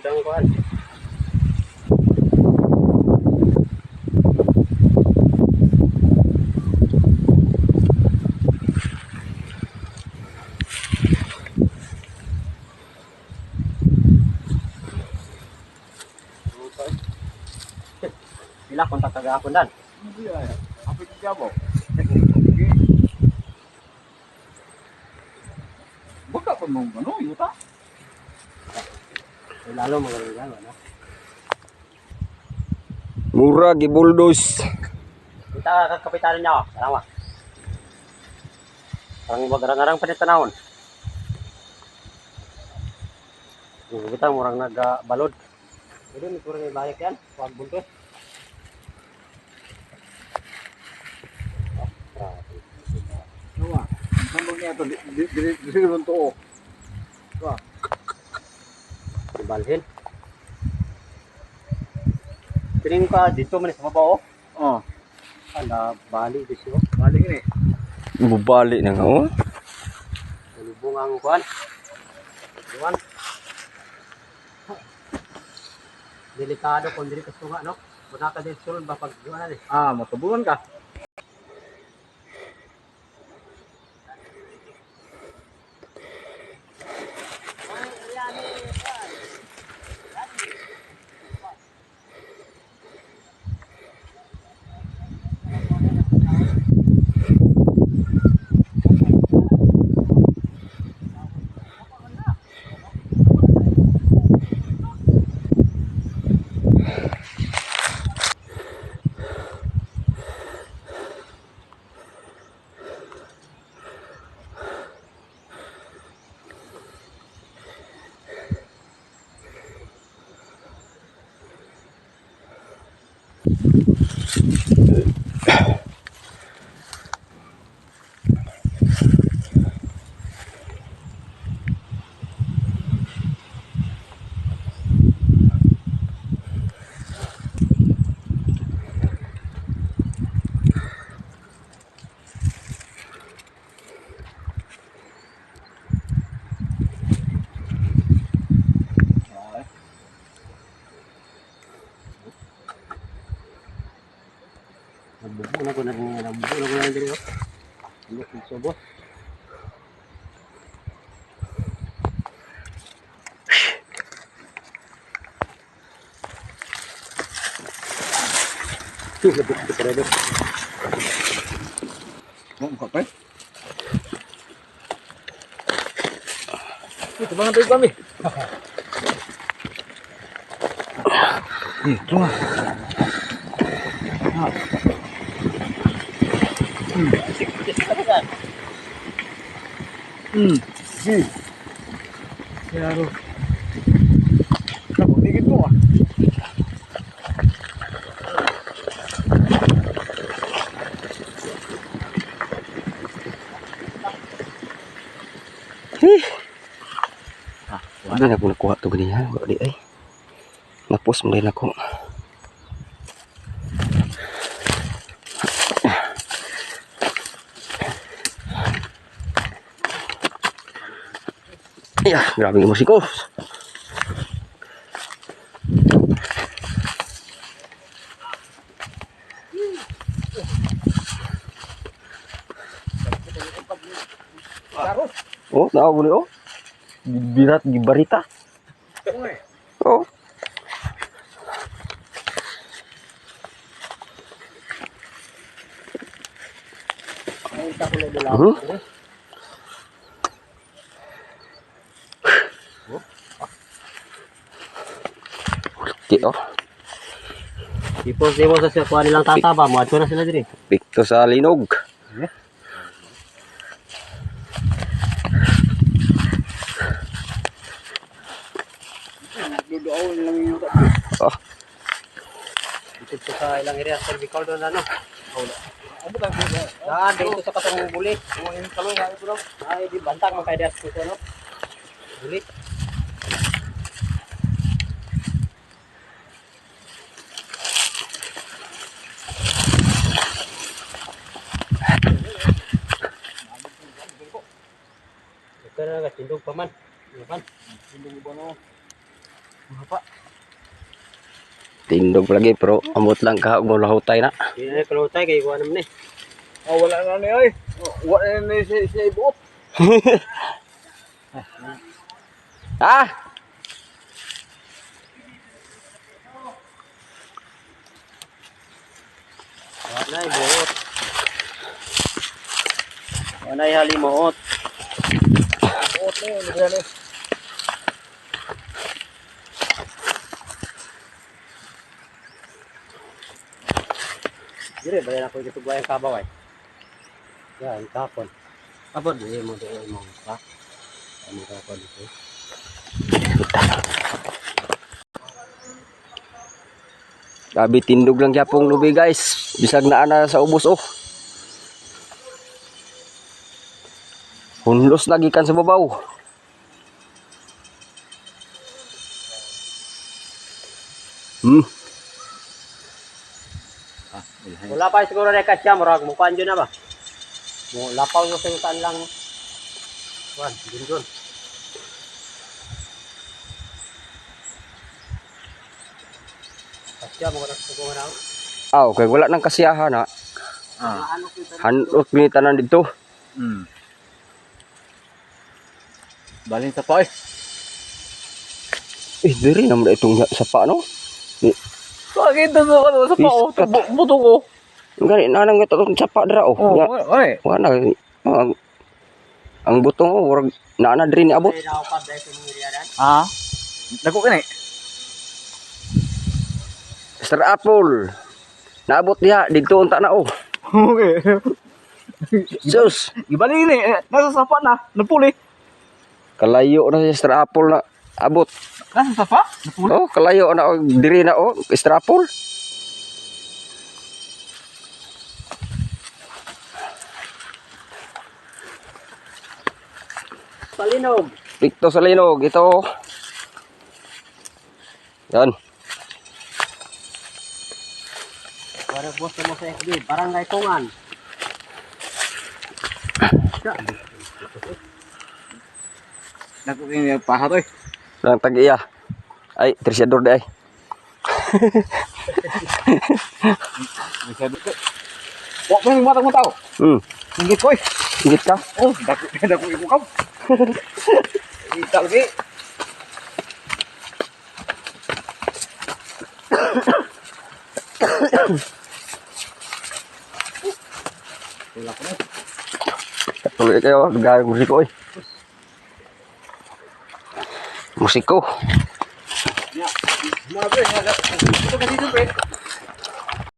Yun ang kuan. Pila kontak kagahapon dan. Hindi ay. Apit jabo. Baka pa mong ano, yuta. Lalo mga lalo no. Mura gibuldos. Kita ka kapitanan niya. Salamat. Parang magarang-arang pa ni tanawon. Kita murang nagabalod. Pwede may kurang ibalik yan. Huwag buntos. Ah, grabe. Nawa. Sambog niya to, di di di di ron to. Wa. Ibalhin. Piling ka dito man sa baba oh. Oh, Ala, bali dito. balik ni. Bubali na nga oh. Lubong ang kuan. Duwan. Delikado kung dili ka sunga, no? Muna ka din sulod ba pag duwan na eh. Ah, matubuan ka. Nabubo na ko na nabubo na ko na diri oh. Ano kung subo? Mo ka pa. Ito mga tayo kami. Eh, tunga. Si. Claro. Ako, dikit mo ah. Wala na ko nakuha to ganihan. Wala di ay. Napos mo rin ako. Yeah, grabe yung musiko. Oh, nao ni oh. Birat gibarita. Oh. Huh? Di oh. Ipos nimo sa siya kuha nilang tata ba mo na sila diri. Pikto sa linog. Duduaw lang yung yuta. Oh, Dito sa ilang area cervical doon ano. Ano ba tayo? Daan dito sa katong buli. Yung kaloy na ito lang. Ay di bantag man kay dias ko no. Buli. Ito na tindog pa man. Ano pan? Tindog ba no? Tindog lagi pero ambot lang ka og mulahutay na. Di na kalutay kay kuan naman eh. Oh, wala na ni oy. Wala na ni siya ibuot. Ah! Wala ibuot. Wala halimuot. Buot na yun, wala na. Dire bayan ako gitugway ang kabaw ay. Yan kapon. Kapon di mo di mo pa. Ano kapon dito? Grabe tindog lang gyapong lubi guys. Bisag naa na sa ubos oh. Hunlos na gikan sa babaw. Wala pa siguro na kasya murag mo kuan na ba. Mo lapaw yo sa taan lang. Kuan dun dun. Kasya mo na ko na. Ah, okay, wala nang kasiyahan ha. Ah. Ano kita Hanot ni tanan dito. Balin sa pa eh. Eh, diri naman itong sapa no. Bakit sa ano sa pa oh, Iskat. buto ko. Gani na nang itong sapa dira oh. Oh, Nga, oy. wala na. Oh, ang butong oh, murag naa na diri ni abot. na ako pa dahil sa mga iriadan. Ah. Dako kini. Sir Apple. Naabot diha didto unta na oh. Okay. Sus, Ibalik ni, nasa sapa na, napuli. kalayo na si Sir Apple na abot. Nasa sapa? Napuli. Oh, kalayo na oh, diri na oh, Sir Apple. Palinog. Dito sa linog, ito. oh. Yan. Para boss mo sa FB, Barangay Tungan. Dako kini paha to eh. Lang tag-iya. Ay, trisyador di ay. Wa pa ning matang tao. Ingit ko eh. Ingit ka. Oh, dako dako iko ka. Kita lagi. Wala ko na. Tuloy kayo, gaya musiko eh. Musiko. Ya. Mga pre, ito kasi dito pre.